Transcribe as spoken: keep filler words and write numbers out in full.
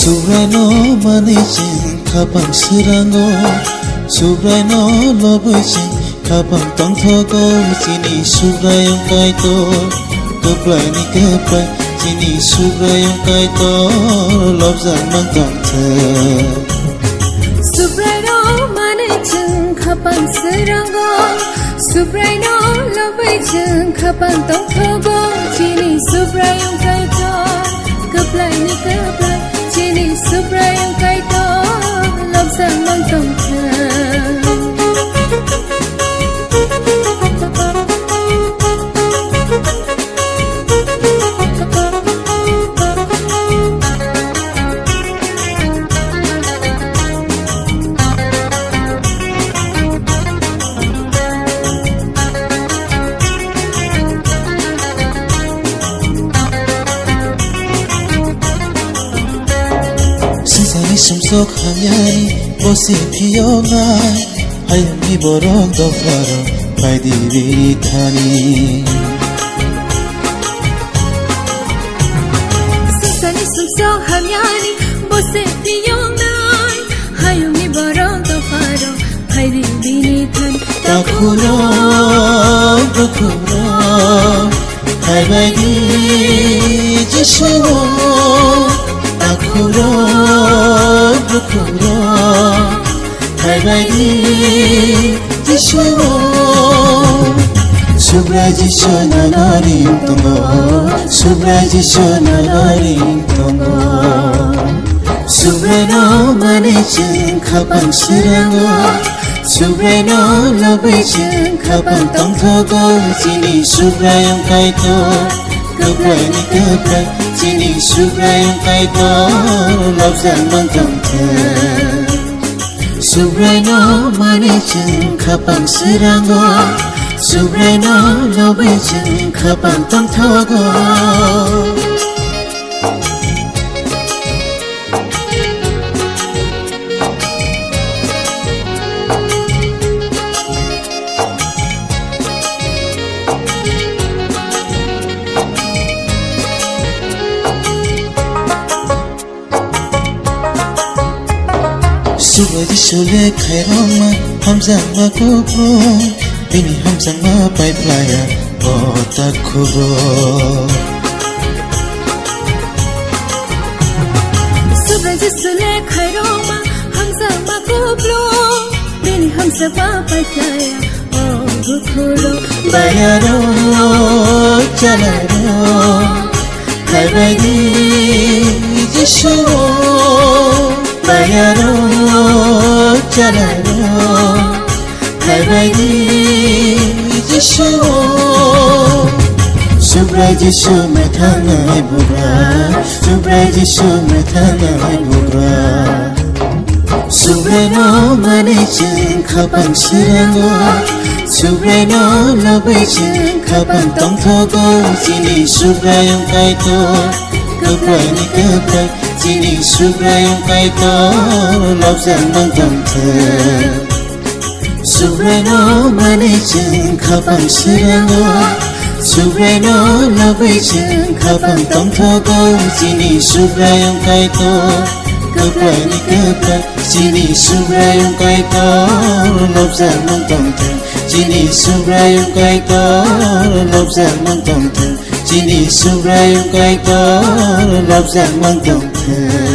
Subraino manwi chwng khapang swrango, Subraino lobwi chwng khapang tongthogo, chini Subraiyung Kaitor. Kwplaini kwplai chini Subraiyung Kaitor, lobjakmang tongthok. Subraino manwi chwng khapang swrango, Subraino lobwi chwng khapang tongthogo, chini Subraiyung Kaitor. Kwplaini kwplai chini Subraiyung Kaitor, lobjakmang tongthok. Sisani sumsok hamyani bosi phiyoknai, hayungni borok dopharok phaidi bini thani. Sisani sumsok hamyani bosi phiyoknai, hayungni borok dopharok phaidi bini thani. Takhurok, takhurok, phaibaidi Jisu o. Takhurok, takhurok, phaibaidi Jisu o. Subrai Jisu nono ring tongo, Subrai Jisu nono ring tongo. Subraino manwi chwng khapang swrango, Subraino lobwi chwng khapang tongthogo, chini Subraiyung Kaitor. Kwplaini kwplai chini Subraiyung Kaitor, lobjakmang tongthok. Subraino manwi chwng khapang swrango, Subraino lobwi chwng khapang tongthogo. Subrai Jisu le khairokma hamjakma kupulung, bini hamjakma paiphlaiya o takhurok. Subrai Jisu le khairokma hamjakma kupulung, bini hamjakma paiphlaiya o bukhurok. Bayaro, chalayaro, phaibaidi Jisu o. Bayaro, chalayaro, phaibaidi Jisu o. Subrai Jisu methangnai bugra, Subrai Jisu methangnai bugra. Subraino manwi chwng khapang swrango, Subraino lobwi chwng khapang tongthogo, chini Subraiyung Kaitor. Kwplaini kwplai chini Subraiyung Kaitor, lobjakmang tongthok. Subraino manwi chwng khapang swrango, Subraino lobwi chwng khapang tongthogo, chini Subraiyung Kaitor. Kwplaini kwplai chini Subraiyung Kaitor, lobjakmang tongthok. Chini Subraiyung Kaitor, lobjakmang tongthok. Chini Subraiyung Kaitor, lobjakmang tongthok.